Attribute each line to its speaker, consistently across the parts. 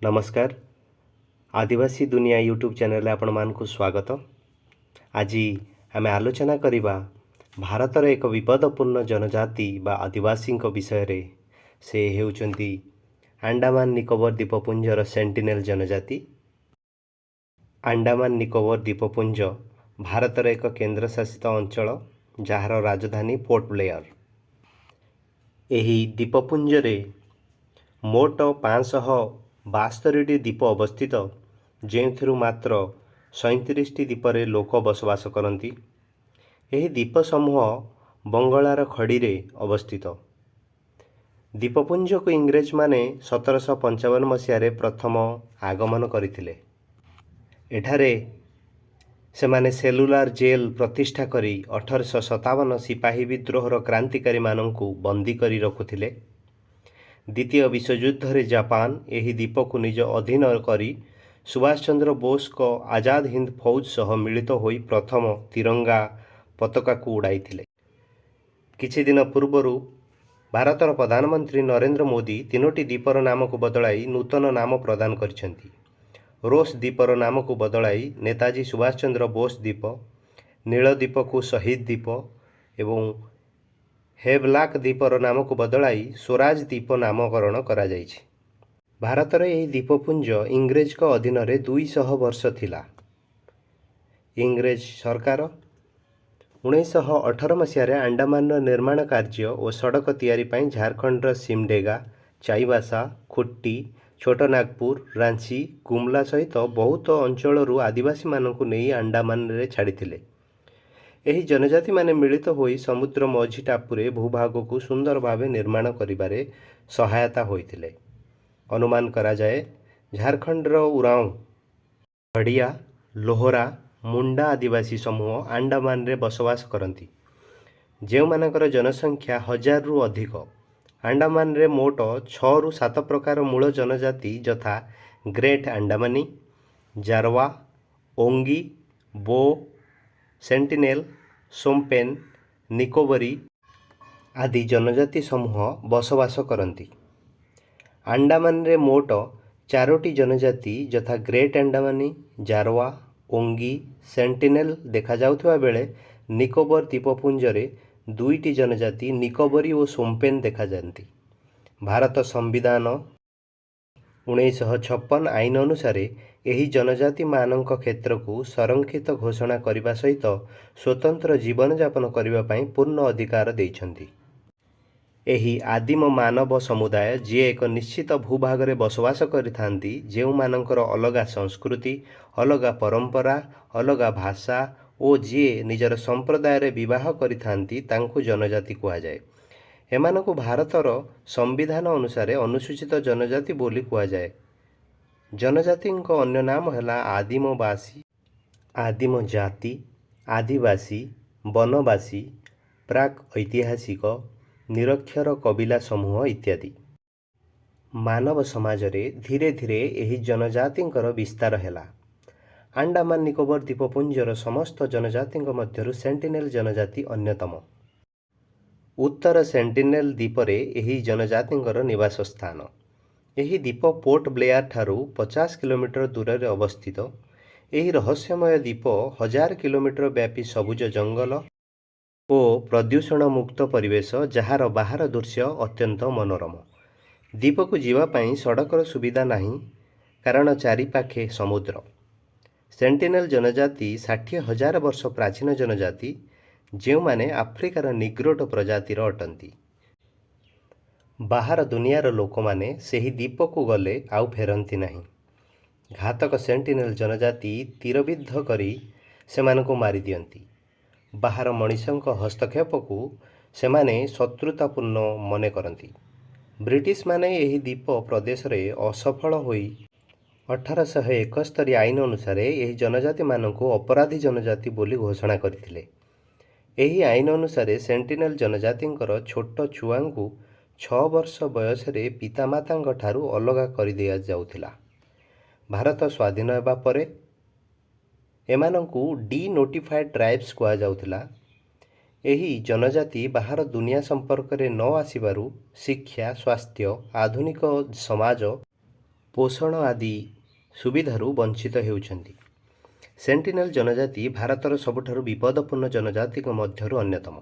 Speaker 1: ନମସ୍କାର, ଆଦିବାସୀ ଦୁନିଆ ୟୁଟ୍ୟୁବ୍ ଚ୍ୟାନେଲରେ ଆପଣମାନଙ୍କୁ ସ୍ୱାଗତ। ଆଜି ଆମେ ଆଲୋଚନା କରିବା ଭାରତର ଏକ ବିପଦପୂର୍ଣ୍ଣ ଜନଜାତି ବା ଆଦିବାସୀଙ୍କ ବିଷୟରେ। ସେ ହେଉଛନ୍ତି ଆଣ୍ଡାମାନ ନିକୋବର ଦ୍ୱୀପପୁଞ୍ଜର ସେଣ୍ଟିନେଲ ଜନଜାତି। ଆଣ୍ଡାମାନ ନିକୋବର ଦ୍ୱୀପପୁଞ୍ଜ ଭାରତର ଏକ କେନ୍ଦ୍ରଶାସିତ ଅଞ୍ଚଳ, ଯାହାର ରାଜଧାନୀ ପୋର୍ଟ ବ୍ଲେୟର। ଏହି ଦ୍ୱୀପପୁଞ୍ଜରେ ମୋଟ 572ଟି ଦ୍ୱୀପ ଅବସ୍ଥିତ, ଯେଉଁଥିରୁ ମାତ୍ର 37ଟି ଦ୍ୱୀପରେ ଲୋକ ବସବାସ କରନ୍ତି। ଏହି ଦ୍ୱୀପ ସମୂହ ବଙ୍ଗଳାର ଖଡ଼ିରେ ଅବସ୍ଥିତ। ଦ୍ୱୀପପୁଞ୍ଜକୁ ଇଂରେଜମାନେ 1755 ମସିହାରେ ପ୍ରଥମ ଆଗମନ କରିଥିଲେ। ଏଠାରେ ସେମାନେ ସେଲୁଲାର ଜେଲ୍ ପ୍ରତିଷ୍ଠା କରି 1857 ସିପାହୀ ବିଦ୍ରୋହର କ୍ରାନ୍ତିକାରୀମାନଙ୍କୁ ବନ୍ଦୀ କରି ରଖୁଥିଲେ। ଦ୍ୱିତୀୟ ବିଶ୍ୱଯୁଦ୍ଧରେ ଜାପାନ ଏହି ଦ୍ୱୀପକୁ ନିଜ ଅଧୀନ କରି ସୁଭାଷ ଚନ୍ଦ୍ର ବୋଷଙ୍କ ଆଜାଦ ହିନ୍ଦ ଫୌଜ ସହ ମିଳିତ ହୋଇ ପ୍ରଥମ ତିରଙ୍ଗା ପତାକାକୁ ଉଡ଼ାଇଥିଲେ। କିଛି ଦିନ ପୂର୍ବରୁ ଭାରତର ପ୍ରଧାନମନ୍ତ୍ରୀ ନରେନ୍ଦ୍ର ମୋଦି ତିନୋଟି ଦ୍ୱୀପର ନାମକୁ ବଦଳାଇ ନୂତନ ନାମ ପ୍ରଦାନ କରିଛନ୍ତି। ରୋସ୍ ଦ୍ୱୀପର ନାମକୁ ବଦଳାଇ ନେତାଜୀ ସୁଭାଷ ଚନ୍ଦ୍ର ବୋଷ ଦ୍ୱୀପ, ନୀଳ ଦ୍ୱୀପକୁ ଶହୀଦ ଦ୍ୱୀପ ଏବଂ ହେଭଲାକ୍ ଦ୍ୱୀପର ନାମକୁ ବଦଳାଇ ସ୍ୱରାଜ ଦ୍ୱୀପ ନାମକରଣ କରାଯାଇଛି। ଭାରତର ଏହି ଦ୍ୱୀପପୁଞ୍ଜ ଇଂରେଜଙ୍କ ଅଧୀନରେ 200 ବର୍ଷ ଥିଲା। ଇଂରେଜ ସରକାର 1918 ମସିହାରେ ଆଣ୍ଡାମାନର ନିର୍ମାଣ କାର୍ଯ୍ୟ ଓ ସଡ଼କ ତିଆରି ପାଇଁ ଝାଡ଼ଖଣ୍ଡର ସିମଡେଗା, ଚାଇବାସା, ଖୁଟ୍ଟି, ଛୋଟନାଗପୁର, ରାଞ୍ଚି, ଗୁମଲା ସହିତ ବହୁତ ଅଞ୍ଚଳରୁ ଆଦିବାସୀମାନଙ୍କୁ ନେଇ ଆଣ୍ଡାମାନରେ ଛାଡ଼ିଥିଲେ। ଏହି ଜନଜାତିମାନେ ମିଳିତ ହୋଇ ସମୁଦ୍ର ମଝି ଟାପୁରେ ଭୂଭାଗକୁ ସୁନ୍ଦର ଭାବେ ନିର୍ମାଣ କରିବାରେ ସହାୟତା ହୋଇଥିଲେ। ଅନୁମାନ କରାଯାଏ, ଝାଡ଼ଖଣ୍ଡର ଉରାଓଁ, ଖଡ଼ିଆ, ଲୋହରା, ମୁଣ୍ଡା ଆଦିବାସୀ ସମୂହ ଆଣ୍ଡାମାନରେ ବସବାସ କରନ୍ତି, ଯେଉଁମାନଙ୍କର ଜନସଂଖ୍ୟା ହଜାରରୁ ଅଧିକ। ଆଣ୍ଡାମାନରେ ମୋଟ ଛଅରୁ ସାତ ପ୍ରକାର ମୂଳ ଜନଜାତି ଯଥା ଗ୍ରେଟ୍ ଆଣ୍ଡାମାନୀ, ଜାରୱା, ଓଙ୍ଗି, ବୋ, ସେଣ୍ଟିନେଲ, ସୋମ୍ପେନ୍, ନିକୋବରୀ ଆଦି ଜନଜାତି ସମୂହ ବସବାସ କରନ୍ତି। ଆଣ୍ଡାମାନରେ ମୋଟ ଚାରୋଟି ଜନଜାତି ଯଥା ଗ୍ରେଟ୍ ଆଣ୍ଡାମାନୀ, ଜାରୱା, ଓଙ୍ଗି, ସେଣ୍ଟିନେଲ ଦେଖାଯାଉଥିବା ବେଳେ ନିକୋବର ଦ୍ୱୀପପୁଞ୍ଜରେ ଦୁଇଟି ଜନଜାତି ନିକୋବରୀ ଓ ସୋମ୍ପେନ୍ ଦେଖାଯାଆନ୍ତି। ଭାରତ ସମ୍ବିଧାନ 1956 ଆଇନ ଅନୁସାରେ ଏହି ଜନଜାତିମାନଙ୍କ କ୍ଷେତ୍ରକୁ ସଂରକ୍ଷିତ ଘୋଷଣା କରିବା ସହିତ ସ୍ୱତନ୍ତ୍ର ଜୀବନଯାପନ କରିବା ପାଇଁ ପୂର୍ଣ୍ଣ ଅଧିକାର ଦେଇଛନ୍ତି। ଏହି ଆଦିମ ମାନବ ସମୁଦାୟ, ଯିଏ ଏକ ନିଶ୍ଚିତ ଭୂଭାଗରେ ବସବାସ କରିଥାନ୍ତି, ଯେଉଁମାନଙ୍କର ଅଲଗା ସଂସ୍କୃତି, ଅଲଗା ପରମ୍ପରା, ଅଲଗା ଭାଷା ଓ ଯିଏ ନିଜର ସମ୍ପ୍ରଦାୟରେ ବିବାହ କରିଥାନ୍ତି, ତାଙ୍କୁ ଜନଜାତି କୁହାଯାଏ। ଏମାନଙ୍କୁ ଭାରତର ସମ୍ବିଧାନ ଅନୁସାରେ ଅନୁସୂଚିତ ଜନଜାତି ବୋଲି କୁହାଯାଏ। ଜନଜାତିଙ୍କ ଅନ୍ୟ ନାମ ହେଲା ଆଦିମବାସୀ, ଆଦିମ ଜାତି, ଆଦିବାସୀ, ବନବାସୀ, ପ୍ରାକ୍ ଐତିହାସିକ, ନିରକ୍ଷର କବିଲା ସମୂହ ଇତ୍ୟାଦି। ମାନବ ସମାଜରେ ଧୀରେ ଧୀରେ ଏହି ଜନଜାତିଙ୍କର ବିସ୍ତାର ହେଲା। ଆଣ୍ଡାମାନ ନିକୋବର ଦ୍ୱୀପପୁଞ୍ଜର ସମସ୍ତ ଜନଜାତିଙ୍କ ମଧ୍ୟରୁ ସେଣ୍ଟିନେଲ ଜନଜାତି ଅନ୍ୟତମ। ଉତ୍ତର ସେଣ୍ଟିନେଲ ଦ୍ୱୀପରେ ଏହି ଜନଜାତିଙ୍କର ନିବାସ ସ୍ଥାନ। ଏହି ଦ୍ୱୀପ ପୋର୍ଟ ବ୍ଲେୟାର ଠାରୁ 50 କିଲୋମିଟର ଦୂରରେ ଅବସ୍ଥିତ। ଏହି ରହସ୍ୟମୟ ଦ୍ୱୀପ ହଜାର କିଲୋମିଟର ବ୍ୟାପୀ ସବୁଜ ଜଙ୍ଗଲ ଓ ପ୍ରଦୂଷଣ ମୁକ୍ତ ପରିବେଶ, ଯାହାର ବାହାର ଦୃଶ୍ୟ ଅତ୍ୟନ୍ତ ମନୋରମ। ଦ୍ୱୀପକୁ ଯିବା ପାଇଁ ସଡ଼କର ସୁବିଧା ନାହିଁ, କାରଣ ଚାରିପାଖେ ସମୁଦ୍ର। ସେଣ୍ଟିନେଲ ଜନଜାତି 60,000 ବର୍ଷ ପ୍ରାଚୀନ ଜନଜାତି, ଯେଉଁମାନେ ଆଫ୍ରିକାର ନିଗ୍ରୋଇଡ୍ ପ୍ରଜାତିର ଅଟନ୍ତି। ବାହାର ଦୁନିଆର ଲୋକମାନେ ସେହି ଦ୍ୱୀପକୁ ଗଲେ ଆଉ ଫେରନ୍ତି ନାହିଁ। ଘାତକ ସେଣ୍ଟିନେଲ ଜନଜାତି ତୀରବିଦ୍ଧ କରି ସେମାନଙ୍କୁ ମାରିଦିଅନ୍ତି। ବାହାର ମଣିଷଙ୍କ ହସ୍ତକ୍ଷେପକୁ ସେମାନେ ଶତ୍ରୁତାପୂର୍ଣ୍ଣ ମନେ କରନ୍ତି। ବ୍ରିଟିଶମାନେ ଏହି ଦ୍ୱୀପ ପ୍ରଦେଶରେ ଅସଫଳ ହୋଇ 1871 ଆଇନ ଅନୁସାରେ ଏହି ଜନଜାତିମାନଙ୍କୁ ଅପରାଧୀ ଜନଜାତି ବୋଲି ଘୋଷଣା କରିଥିଲେ। ଏହି ଆଇନ ଅନୁସାରେ ସେଣ୍ଟିନେଲ ଜନଜାତିଙ୍କର ଛୋଟ ଛୁଆଙ୍କୁ 6 ବର୍ଷ ବୟସରେ ପିତାମାତାଙ୍କ ଠାରୁ ଅଲଗା କରିଦିଆଯାଉଥିଲା। ଭାରତ ସ୍ୱାଧୀନ ହେବା ପରେ ଏମାନଙ୍କୁ ଡି ନୋଟିଫାଏଡ୍ ଟ୍ରାଇବ୍ସ କୁହାଯାଉଥିଲା। ଏହି ଜନଜାତି ବାହାର ଦୁନିଆ ସମ୍ପର୍କରେ ନ ଆସିବାରୁ ଶିକ୍ଷା, ସ୍ୱାସ୍ଥ୍ୟ, ଆଧୁନିକ ସମାଜ ପୋଷଣ ଆଦି ସୁବିଧାରୁ ବଞ୍ଚିତ ହେଉଛନ୍ତି। ସେଣ୍ଟିନେଲ ଜନଜାତି ଭାରତର ସବୁଠାରୁ ବିପଦପୂର୍ଣ୍ଣ ଜନଜାତିଙ୍କ ମଧ୍ୟରୁ ଅନ୍ୟତମ।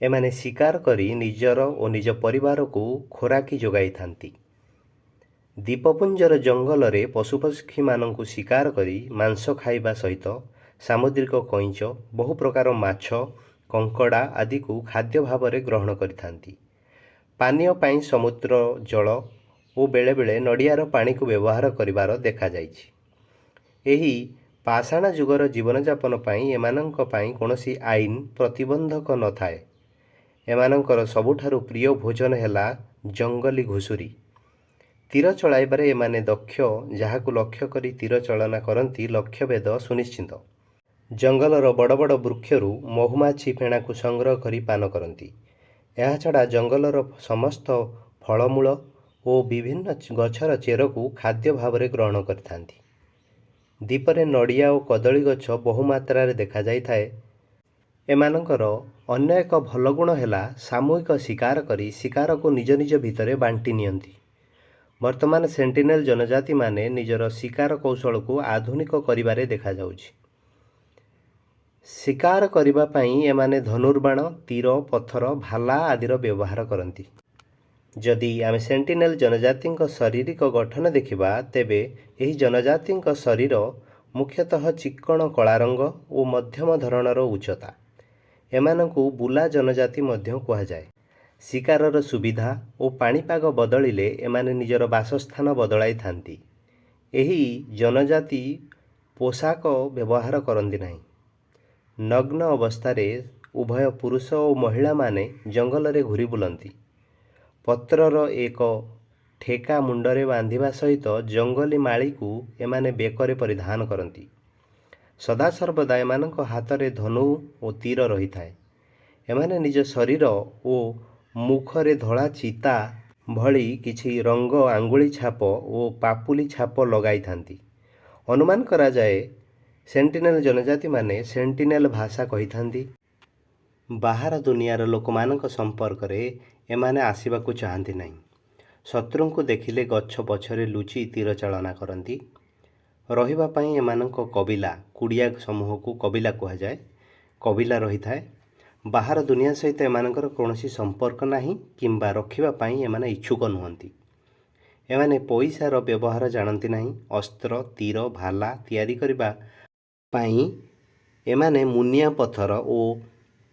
Speaker 1: ଏମାନେ ଶିକାର କରି ନିଜର ଓ ନିଜ ପରିବାରକୁ ଖୋରାକି ଯୋଗାଇଥାନ୍ତି। ଦ୍ୱୀପପୁଞ୍ଜର ଜଙ୍ଗଲରେ ପଶୁପକ୍ଷୀମାନଙ୍କୁ ଶିକାର କରି ମାଂସ ଖାଇବା ସହିତ ସାମୁଦ୍ରିକ କଇଁଚ, ବହୁ ପ୍ରକାର ମାଛ, କଙ୍କଡ଼ା ଆଦିକୁ ଖାଦ୍ୟ ଭାବରେ ଗ୍ରହଣ କରିଥାନ୍ତି। ପାନୀୟ ପାଇଁ ସମୁଦ୍ର ଜଳ ଓ ବେଳେବେଳେ ନଡ଼ିଆର ପାଣିକୁ ବ୍ୟବହାର କରିବାର ଦେଖାଯାଇଛି। ଏହି ପାଷାଣ ଯୁଗର ଜୀବନଯାପନ ପାଇଁ ଏମାନଙ୍କ ପାଇଁ କୌଣସି ଆଇନ ପ୍ରତିବନ୍ଧକ ନଥାଏ। ଏମାନଙ୍କର ସବୁଠାରୁ ପ୍ରିୟ ଭୋଜନ ହେଲା ଜଙ୍ଗଲୀ ଘୁଷୁରୀ। ତୀର ଚଳାଇବାରେ ଏମାନେ ଦକ୍ଷ। ଯାହାକୁ ଲକ୍ଷ୍ୟ କରି ତୀର ଚାଳନା କରନ୍ତି, ଲକ୍ଷ୍ୟଭେଦ ସୁନିଶ୍ଚିତ। ଜଙ୍ଗଲର ବଡ଼ ବଡ଼ ବୃକ୍ଷରୁ ମହୁମାଛି ଫେଣାକୁ ସଂଗ୍ରହ କରି ପାନ କରନ୍ତି। ଏହାଛଡ଼ା ଜଙ୍ଗଲର ସମସ୍ତ ଫଳମୂଳ ଓ ବିଭିନ୍ନ ଗଛର ଚେରକୁ ଖାଦ୍ୟ ଭାବରେ ଗ୍ରହଣ କରିଥାନ୍ତି। ଦ୍ୱୀପରେ ନଡ଼ିଆ ଓ କଦଳୀ ଗଛ ବହୁମାତ୍ରାରେ ଦେଖାଯାଇଥାଏ। ଏମାନଙ୍କର ଅନ୍ୟ ଏକ ଭଲ ଗୁଣ ହେଲା, ସାମୂହିକ ଶିକାର କରି ଶିକାରକୁ ନିଜ ନିଜ ଭିତରେ ବାଣ୍ଟି ନିଅନ୍ତି। ବର୍ତ୍ତମାନ ସେଣ୍ଟିନେଲ ଜନଜାତିମାନେ ନିଜର ଶିକାର କୌଶଳକୁ ଆଧୁନିକ କରିବାରେ ଦେଖାଯାଉଛି। ଶିକାର କରିବା ପାଇଁ ଏମାନେ ଧନୁର୍ବାଣ, ତୀର, ପଥର, ଭାଲା ଆଦିର ବ୍ୟବହାର କରନ୍ତି। ଯଦି ଆମେ ସେଣ୍ଟିନେଲ ଜନଜାତିଙ୍କ ଶାରୀରିକ ଗଠନ ଦେଖିବା, ତେବେ ଏହି ଜନଜାତିଙ୍କ ଶରୀର ମୁଖ୍ୟତଃ ଚିକ୍କଣ କଳା ରଙ୍ଗ ଓ ମଧ୍ୟମ ଧରଣର ଉଚ୍ଚତା। ଏମାନଙ୍କୁ ବୁଲା ଜନଜାତି ମଧ୍ୟ କୁହାଯାଏ। ଶିକାରର ସୁବିଧା ଓ ପାଣିପାଗ ବଦଳିଲେ ଏମାନେ ନିଜର ବାସସ୍ଥାନ ବଦଳାଇଥାନ୍ତି। ଏହି ଜନଜାତି ପୋଷାକ ବ୍ୟବହାର କରନ୍ତି ନାହିଁ। ନଗ୍ନ ଅବସ୍ଥାରେ ଉଭୟ ପୁରୁଷ ଓ ମହିଳାମାନେ ଜଙ୍ଗଲରେ ଘୂରି ବୁଲନ୍ତି। ପତ୍ରର ଏକ ଠେକା ମୁଣ୍ଡରେ ବାନ୍ଧିବା ସହିତ ଜଙ୍ଗଲୀ ମାଳିକୁ ଏମାନେ ବେକରେ ପରିଧାନ କରନ୍ତି। ସଦାସର୍ବଦା ଏମାନଙ୍କ ହାତରେ ଧନୁ ଓ ତୀର ରହିଥାଏ। ଏମାନେ ନିଜ ଶରୀର ଓ ମୁଖରେ ଧଳା ଚିତା ଭଳି କିଛି ରଙ୍ଗ, ଆଙ୍ଗୁଳି ଛାପ ଓ ପାପୁଲି ଛାପ ଲଗାଇଥାନ୍ତି। ଅନୁମାନ କରାଯାଏ, ସେଣ୍ଟିନେଲ ଜନଜାତିମାନେ ସେଣ୍ଟିନେଲ ଭାଷା କହିଥାନ୍ତି। ବାହାର ଦୁନିଆର ଲୋକମାନଙ୍କ ସମ୍ପର୍କରେ ଏମାନେ ଆସିବାକୁ ଚାହାନ୍ତି ନାହିଁ। ଶତ୍ରୁଙ୍କୁ ଦେଖିଲେ ଗଛ ପଛରେ ଲୁଚି ତୀର ଚାଳନା କରନ୍ତି। ରହିବା ପାଇଁ ଏମାନଙ୍କ କବିଲା, କୁଡ଼ିଆ ସମୂହକୁ କବିଲା କୁହାଯାଏ, କବିଲା ରହିଥାଏ। ବାହାର ଦୁନିଆ ସହିତ ଏମାନଙ୍କର କୌଣସି ସମ୍ପର୍କ ନାହିଁ କିମ୍ବା ରଖିବା ପାଇଁ ଏମାନେ ଇଚ୍ଛୁକ ନୁହନ୍ତି। ଏମାନେ ପଇସାର ବ୍ୟବହାର ଜାଣନ୍ତି ନାହିଁ। ଅସ୍ତ୍ର, ତୀର, ଭାଲା ତିଆରି କରିବା ପାଇଁ ଏମାନେ ମୁନିଆ ପଥର ଓ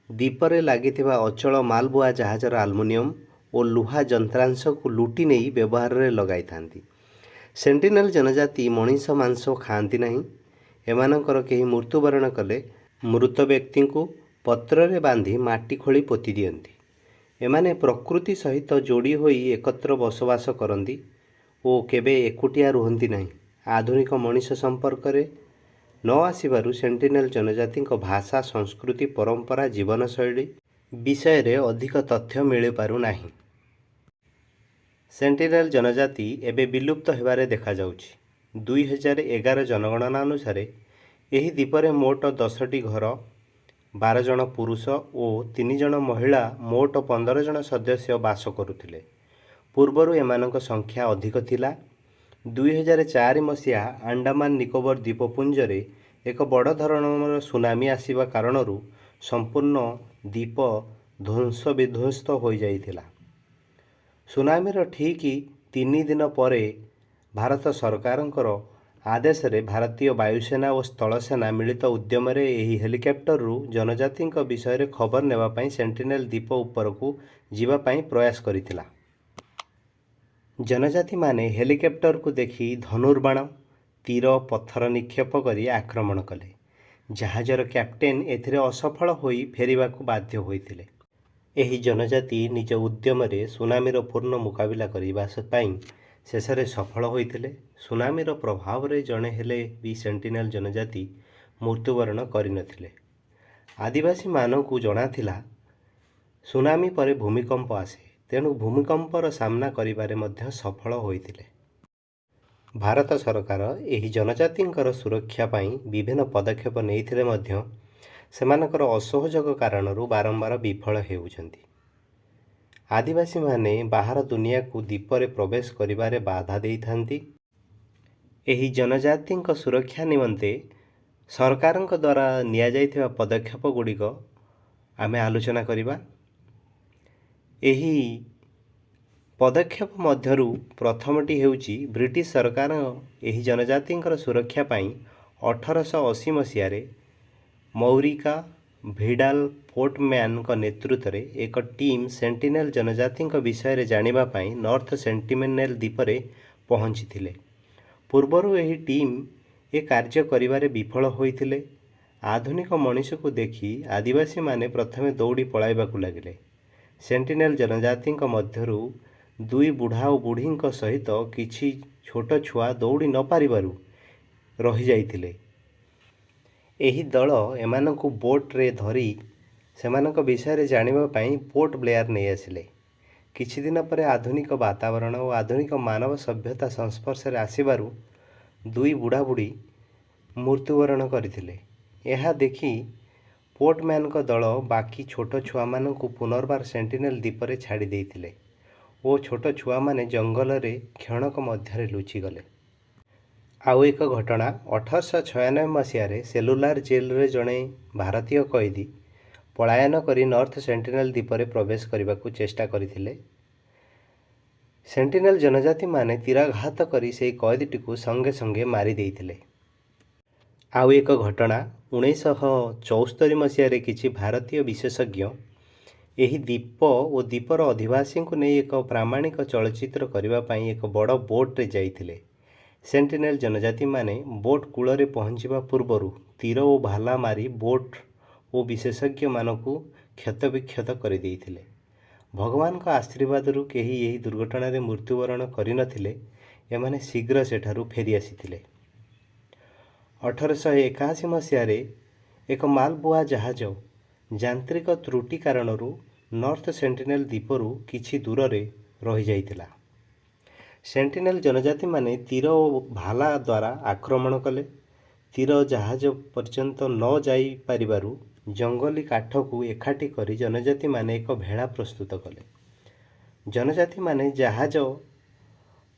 Speaker 1: ଦ୍ୱୀପରେ ଲାଗିଥିବା ଅଚଳ ମାଲବୁହା ଜାହାଜର ଆଲୁମିନିୟମ ଓ ଲୁହା ଯନ୍ତ୍ରାଂଶକୁ ଲୁଟି ନେଇ ବ୍ୟବହାରରେ ଲଗାଇଥାନ୍ତି। ସେଣ୍ଟିନେଲ ଜନଜାତି ମଣିଷ ମାଂସ ଖାଆନ୍ତି ନାହିଁ। ଏମାନଙ୍କର କେହି ମୃତ୍ୟୁବରଣ କଲେ ମୃତ ବ୍ୟକ୍ତିଙ୍କୁ ପତ୍ରରେ ବାନ୍ଧି ମାଟି ଖୋଳି ପୋତି ଦିଅନ୍ତି। ଏମାନେ ପ୍ରକୃତି ସହିତ ଯୋଡ଼ି ହୋଇ ଏକତ୍ର ବସବାସ କରନ୍ତି ଓ କେବେ ଏକୁଟିଆ ରୁହନ୍ତି ନାହିଁ। ଆଧୁନିକ ମଣିଷ ସମ୍ପର୍କରେ ନ ଆସିବାରୁ ସେଣ୍ଟିନେଲ ଜନଜାତିଙ୍କ ଭାଷା, ସଂସ୍କୃତି, ପରମ୍ପରା, ଜୀବନଶୈଳୀ ବିଷୟରେ ଅଧିକ ତଥ୍ୟ ମିଳିପାରୁନାହିଁ। ସେଣ୍ଟିନେଲ ଜନଜାତି ଏବେ ବିଲୁପ୍ତ ହେବାରେ ଦେଖାଯାଉଛି। 2011 ଜନଗଣନା ଅନୁସାରେ ଏହି ଦ୍ୱୀପରେ ମୋଟ 10ଟି ଘର, 12 ଜଣ ପୁରୁଷ ଓ 3 ଜଣ ମହିଳା, ମୋଟ 15 ଜଣ ସଦସ୍ୟ ବାସ କରୁଥିଲେ। ପୂର୍ବରୁ ଏମାନଙ୍କ ସଂଖ୍ୟା ଅଧିକ ଥିଲା। 2004 ମସିହା ଆଣ୍ଡାମାନ ନିକୋବର ଦ୍ୱୀପପୁଞ୍ଜରେ ଏକ ବଡ଼ ଧରଣର ସୁନାମି ଆସିବା କାରଣରୁ ସମ୍ପୂର୍ଣ୍ଣ ଦ୍ୱୀପ ଧ୍ୱଂସବିଧ୍ୱସ୍ତ ହୋଇଯାଇଥିଲା। ସୁନାମିର ଠିକ୍ 3 ଦିନ ପରେ ଭାରତ ସରକାରଙ୍କର ଆଦେଶରେ ଭାରତୀୟ ବାୟୁସେନା ଓ ସ୍ଥଳସେନା ମିଳିତ ଉଦ୍ୟମରେ ଏହି ହେଲିକପ୍ଟରରୁ ଜନଜାତିଙ୍କ ବିଷୟରେ ଖବର ନେବା ପାଇଁ ସେଣ୍ଟିନେଲ ଦ୍ୱୀପ ଉପରକୁ ଯିବା ପାଇଁ ପ୍ରୟାସ କରିଥିଲା। ଜନଜାତିମାନେ ହେଲିକପ୍ଟରକୁ ଦେଖି ଧନୁର୍ବାଣ, ତୀର, ପଥର ନିକ୍ଷେପ କରି ଆକ୍ରମଣ କଲେ। ଜାହାଜର କ୍ୟାପ୍ଟେନ୍ ଏଥିରେ ଅସଫଳ ହୋଇ ଫେରିବାକୁ ବାଧ୍ୟ ହୋଇଥିଲେ। ଏହି ଜନଜାତି ନିଜ ଉଦ୍ୟମରେ ସୁନାମିର ପୂର୍ଣ୍ଣ ମୁକାବିଲା କରିବା ପାଇଁ ଶେଷରେ ସଫଳ ହୋଇଥିଲେ। ସୁନାମିର ପ୍ରଭାବରେ ଜଣେ ହେଲେ ବି ସେଣ୍ଟିନେଲ ଜନଜାତି ମୃତ୍ୟୁବରଣ କରିନଥିଲେ। ଆଦିବାସୀମାନଙ୍କୁ ଜଣାଥିଲା, ସୁନାମି ପରେ ଭୂମିକମ୍ପ ଆସେ, ତେଣୁ ଭୂମିକମ୍ପର ସାମ୍ନା କରିବାରେ ମଧ୍ୟ ସଫଳ ହୋଇଥିଲେ। ଭାରତ ସରକାର ଏହି ଜନଜାତିଙ୍କର ସୁରକ୍ଷା ପାଇଁ ବିଭିନ୍ନ ପଦକ୍ଷେପ ନେଇଥିଲେ ମଧ୍ୟ ସେମାନଙ୍କର ଅସହଯୋଗ କାରଣରୁ ବାରମ୍ବାର ବିଫଳ ହେଉଛନ୍ତି। ଆଦିବାସୀମାନେ ବାହାର ଦୁନିଆକୁ ଦ୍ୱୀପରେ ପ୍ରବେଶ କରିବାରେ ବାଧା ଦେଇଥାନ୍ତି। ଏହି ଜନଜାତିଙ୍କ ସୁରକ୍ଷା ନିମନ୍ତେ ସରକାରଙ୍କ ଦ୍ୱାରା ନିଆଯାଇଥିବା ପଦକ୍ଷେପ ଗୁଡ଼ିକ ଆମେ ଆଲୋଚନା କରିବା। ଏହି ପଦକ୍ଷେପ ମଧ୍ୟରୁ ପ୍ରଥମଟି ହେଉଛି, ବ୍ରିଟିଶ ସରକାର ଏହି ଜନଜାତିଙ୍କର ସୁରକ୍ଷା ପାଇଁ 1880 ମସିହାରେ ମୌରିକା ଭିଡାଲ ପୋର୍ଟମ୍ୟାନଙ୍କ ନେତୃତ୍ୱରେ ଏକ ଟିମ୍ ସେଣ୍ଟିନେଲ ଜନଜାତିଙ୍କ ବିଷୟରେ ଜାଣିବା ପାଇଁ ନର୍ଥ ସେଣ୍ଟିନେଲ ଦ୍ୱୀପରେ ପହଞ୍ଚିଥିଲେ। ପୂର୍ବରୁ ଏହି ଟିମ୍ ଏ କାର୍ଯ୍ୟ କରିବାରେ ବିଫଳ ହୋଇଥିଲେ। ଆଧୁନିକ ମଣିଷକୁ ଦେଖି ଆଦିବାସୀମାନେ ପ୍ରଥମେ ଦୌଡ଼ି ପଳାଇବାକୁ ଲାଗିଲେ। ସେଣ୍ଟିନେଲ ଜନଜାତିଙ୍କ ମଧ୍ୟରୁ ଦୁଇ ବୁଢ଼ା ଓ ବୁଢ଼ୀଙ୍କ ସହିତ କିଛି ଛୋଟ ଛୁଆ ଦୌଡ଼ି ନ ପାରିବାରୁ ରହିଯାଇଥିଲେ। ଏହି ଦଳ ଏମାନଙ୍କୁ ବୋଟରେ ଧରି ସେମାନଙ୍କ ବିଷୟରେ ଜାଣିବା ପାଇଁ ପୋର୍ଟ ବ୍ଲେୟାର ନେଇ ଆସିଲେ। କିଛି ଦିନ ପରେ ଆଧୁନିକ ବାତାବରଣ ଓ ଆଧୁନିକ ମାନବ ସଭ୍ୟତା ସଂସ୍ପର୍ଶରେ ଆସିବାରୁ ଦୁଇ ବୁଢ଼ା ବୁଢ଼ୀ ମୃତ୍ୟୁବରଣ କରିଥିଲେ। ଏହା ଦେଖି ପୋର୍ଟମ୍ୟାନଙ୍କ ଦଳ ବାକି ଛୋଟ ଛୁଆମାନଙ୍କୁ ପୁନର୍ବାର ସେଣ୍ଟିନେଲ ଦ୍ୱୀପରେ ଛାଡ଼ି ଦେଇଥିଲେ ଓ ଛୋଟ ଛୁଆମାନେ ଜଙ୍ଗଲରେ କ୍ଷଣକ ମଧ୍ୟରେ ଲୁଚିଗଲେ। ଆଉ ଏକ ଘଟଣା, 1896 ମସିହାରେ ସେଲୁଲାର ଜେଲରେ ଜଣେ ଭାରତୀୟ କଏଦୀ ପଳାୟନ କରି ନର୍ଥ ସେଣ୍ଟିନେଲ ଦ୍ୱୀପରେ ପ୍ରବେଶ କରିବାକୁ ଚେଷ୍ଟା କରିଥିଲେ। ସେଣ୍ଟିନେଲ ଜନଜାତିମାନେ ତୀରାଘାତ କରି ସେହି କଏଦୀଟିକୁ ସଙ୍ଗେ ସଙ୍ଗେ ମାରି ଦେଇଥିଲେ। ଆଉ ଏକ ଘଟଣା, 1974 ମସିହାରେ କିଛି ଭାରତୀୟ ବିଶେଷଜ୍ଞ ଏହି ଦ୍ୱୀପ ଓ ଦ୍ୱୀପର ଅଧିବାସୀଙ୍କୁ ନେଇ ଏକ ପ୍ରାମାଣିକ ଚଳଚ୍ଚିତ୍ର କରିବା ପାଇଁ ଏକ ବଡ଼ ବୋଟରେ ଯାଇଥିଲେ। ସେଣ୍ଟିନେଲ ଜନଜାତିମାନେ ବୋଟ କୂଳରେ ପହଞ୍ଚିବା ପୂର୍ବରୁ ତୀର ଓ ଭାଲା ମାରି ବୋଟ ଓ ବିଶେଷଜ୍ଞମାନଙ୍କୁ କ୍ଷତବିକ୍ଷତ କରିଦେଇଥିଲେ। ଭଗବାନଙ୍କ ଆଶୀର୍ବାଦରୁ କେହି ଏହି ଦୁର୍ଘଟଣାରେ ମୃତ୍ୟୁବରଣ କରିନଥିଲେ। ଏମାନେ ଶୀଘ୍ର ସେଠାରୁ ଫେରିଆସିଥିଲେ। 1881 ମସିହାରେ ଏକ ମାଲବୁହା ଜାହାଜ ଯାନ୍ତ୍ରିକ ତ୍ରୁଟି କାରଣରୁ ନର୍ଥ ସେଣ୍ଟିନେଲ ଦ୍ୱୀପରୁ କିଛି ଦୂରରେ ରହିଯାଇଥିଲା। ସେଣ୍ଟିନେଲ ଜନଜାତିମାନେ ତୀର ଓ ଭାଲା ଦ୍ୱାରା ଆକ୍ରମଣ କଲେ। ତୀର ଜାହାଜ ପର୍ଯ୍ୟନ୍ତ ନ ଯାଇପାରିବାରୁ ଜଙ୍ଗଲୀ କାଠକୁ ଏକାଠି କରି ଜନଜାତିମାନେ ଏକ ଭେଳା ପ୍ରସ୍ତୁତ କଲେ। ଜନଜାତିମାନେ ଜାହାଜ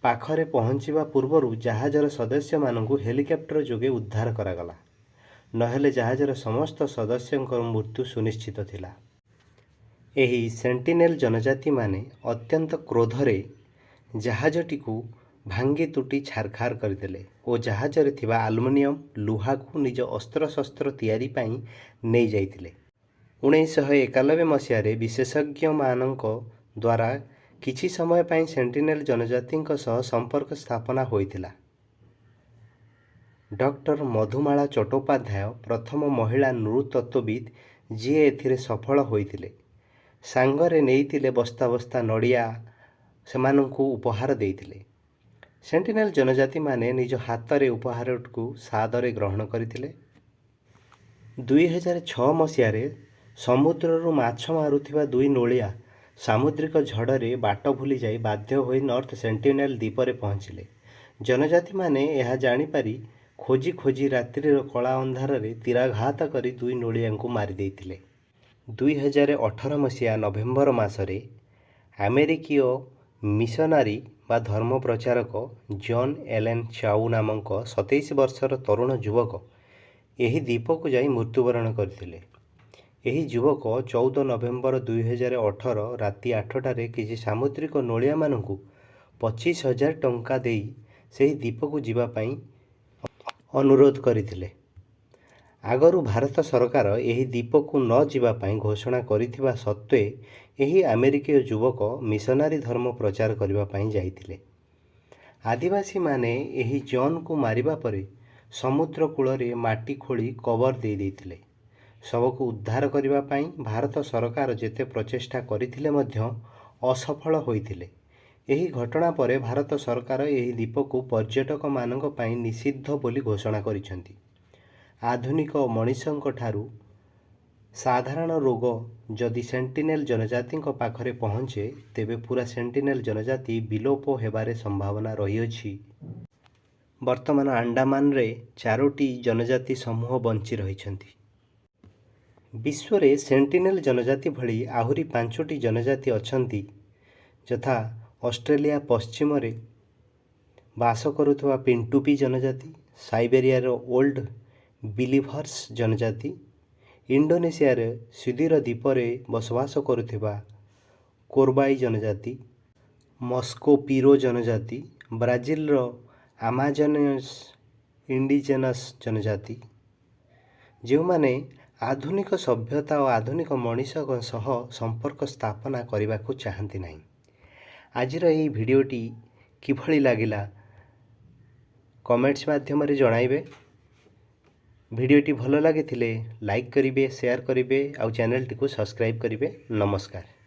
Speaker 1: ପାଖରେ ପହଞ୍ଚିବା ପୂର୍ବରୁ ଜାହାଜର ସଦସ୍ୟମାନଙ୍କୁ ହେଲିକପ୍ଟର ଯୋଗେ ଉଦ୍ଧାର କରାଗଲା, ନହେଲେ ଜାହାଜର ସମସ୍ତ ସଦସ୍ୟଙ୍କର ମୃତ୍ୟୁ ସୁନିଶ୍ଚିତ ଥିଲା। ଏହି ସେଣ୍ଟିନେଲ ଜନଜାତିମାନେ ଅତ୍ୟନ୍ତ କ୍ରୋଧରେ ଜାହାଜଟିକୁ ଭାଙ୍ଗି ତୁଟି ଛାରଖାର କରିଦେଲେ ଓ ଜାହାଜରେ ଥିବା ଆଲୁମିନିୟମ, ଲୁହାକୁ ନିଜ ଅସ୍ତ୍ରଶସ୍ତ୍ର ତିଆରି ପାଇଁ ନେଇଯାଇଥିଲେ। 1991 ମସିହାରେ ବିଶେଷଜ୍ଞମାନଙ୍କ ଦ୍ୱାରା କିଛି ସମୟ ପାଇଁ ସେଣ୍ଟିନେଲ ଜନଜାତିଙ୍କ ସହ ସମ୍ପର୍କ ସ୍ଥାପନା ହୋଇଥିଲା। ଡକ୍ଟର ମଧୁମାଳା ଚଟ୍ଟୋପାଧ୍ୟାୟ ପ୍ରଥମ ମହିଳା ନୃତତ୍ତ୍ୱବିତ୍ ଯିଏ ଏଥିରେ ସଫଳ ହୋଇଥିଲେ। ସାଙ୍ଗରେ ନେଇଥିଲେ ବସ୍ତା ବସ୍ତା ନଡ଼ିଆ, ସେମାନଙ୍କୁ ଉପହାର ଦେଇଥିଲେ। ସେଣ୍ଟିନେଲ ଜନଜାତିମାନେ ନିଜ ହାତରେ ଉପହାରଟିକୁ ସାଦରେ ଗ୍ରହଣ କରିଥିଲେ। 2006 ମସିହାରେ ସମୁଦ୍ରରୁ ମାଛ ମାରୁଥିବା ଦୁଇ ନୋଳିଆ ସାମୁଦ୍ରିକ ଝଡ଼ରେ ବାଟ ଭୁଲିଯାଇ ବାଧ୍ୟ ହୋଇ ନର୍ଥ ସେଣ୍ଟିନେଲ ଦ୍ୱୀପରେ ପହଞ୍ଚିଲେ। ଜନଜାତିମାନେ ଏହା ଜାଣିପାରି ଖୋଜି ଖୋଜି ରାତ୍ରିର କଳା ଅନ୍ଧାରରେ ତୀରାଘାତ କରି ଦୁଇ ନୋଳିଆଙ୍କୁ ମାରିଦେଇଥିଲେ। 2018 ମସିହା ନଭେମ୍ବର ମାସରେ ଆମେରିକୀୟ ମିଶନାରୀ ବା ଧର୍ମ ପ୍ରଚାରକ ଜନ୍ ଏଲେନ୍ ଚାଉ ନାମକ 27 ବର୍ଷର ତରୁଣ ଯୁବକ ଏହି ଦ୍ୱୀପକୁ ଯାଇ ମୃତ୍ୟୁବରଣ କରିଥିଲେ। ଏହି ଯୁବକ 14 ନଭେମ୍ବର 2018 ରାତି 8ଟାରେ କିଛି ସାମୁଦ୍ରିକ ନୋଳିଆମାନଙ୍କୁ 25,000 ଟଙ୍କା ଦେଇ ସେହି ଦ୍ୱୀପକୁ ଯିବା ପାଇଁ ଅନୁରୋଧ କରିଥିଲେ। ଆଗରୁ ଭାରତ ସରକାର ଏହି ଦ୍ୱୀପକୁ ନ ଯିବା ପାଇଁ ଘୋଷଣା କରିଥିବା ସତ୍ତ୍ୱେ ଏହି ଆମେରିକୀୟ ଯୁବକ ମିଶନାରୀ ଧର୍ମ ପ୍ରଚାର କରିବା ପାଇଁ ଯାଇଥିଲେ। ଆଦିବାସୀମାନେ ଏହି ଜନ୍କୁ ମାରିବା ପରେ ସମୁଦ୍ର କୂଳରେ ମାଟି ଖୋଳି କବର ଦେଇ ଦେଇଥିଲେ। ଶବକୁ ଉଦ୍ଧାର କରିବା ପାଇଁ ଭାରତ ସରକାର ଯେତେ ପ୍ରଚେଷ୍ଟା କରିଥିଲେ ମଧ୍ୟ ଅସଫଳ ହୋଇଥିଲେ। ଏହି ଘଟଣା ପରେ ଭାରତ ସରକାର ଏହି ଦ୍ୱୀପକୁ ପର୍ଯ୍ୟଟକମାନଙ୍କ ପାଇଁ ନିଷିଦ୍ଧ ବୋଲି ଘୋଷଣା କରିଛନ୍ତି। ଆଧୁନିକ ମଣିଷଙ୍କ ଠାରୁ ସାଧାରଣ ରୋଗ ଯଦି ସେଣ୍ଟିନେଲ ଜନଜାତିଙ୍କ ପାଖରେ ପହଞ୍ଚେ, ତେବେ ପୁରା ସେଣ୍ଟିନେଲ ଜନଜାତି ବିଲୋପ ହେବାର ସମ୍ଭାବନା ରହିଅଛି। ବର୍ତ୍ତମାନ ଆଣ୍ଡାମାନରେ ଚାରୋଟି ଜନଜାତି ସମୂହ ବଞ୍ଚି ରହିଛନ୍ତି। ବିଶ୍ୱରେ ସେଣ୍ଟିନେଲ ଜନଜାତି ଭଳି ଆହୁରି ପାଞ୍ଚୋଟି ଜନଜାତି ଅଛନ୍ତି। ଯଥା ଅଷ୍ଟ୍ରେଲିଆ ପଶ୍ଚିମରେ ବାସ କରୁଥିବା ପିଣ୍ଟୁପି ଜନଜାତି, ସାଇବେରିଆର ଓଲ୍ଡ ବିଲିଭର୍ସ ଜନଜାତି, ଇଣ୍ଡୋନେସିଆର ସୁଦୂର ଦ୍ୱୀପରେ ବସବାସ କରୁଥିବା କୋରବାଇ ଜନଜାତି, ମସ୍କୋ ପିରୋ ଜନଜାତି, ବ୍ରାଜିଲର ଆମାଜନସ୍ ଇଣ୍ଡିଜେନସ୍ ଜନଜାତି, ଯେଉଁମାନେ ଆଧୁନିକ ସଭ୍ୟତା ଓ ଆଧୁନିକ ମଣିଷଙ୍କ ସହ ସମ୍ପର୍କ ସ୍ଥାପନା କରିବାକୁ ଚାହାନ୍ତି ନାହିଁ। ଆଜିର ଏହି ଭିଡ଼ିଓଟି କିଭଳି ଲାଗିଲା, କମେଣ୍ଟସ୍ ମାଧ୍ୟମରେ ଜଣାଇବେ। ଭିଡ଼ିଓଟି ଭଲ ଲାଗିଥିଲେ ଲାଇକ୍ କରିବେ, ସେୟାର କରିବେ ଆଉ ଚ୍ୟାନେଲଟିକୁ ସବସ୍କ୍ରାଇବ୍ କରିବେ। ନମସ୍କାର।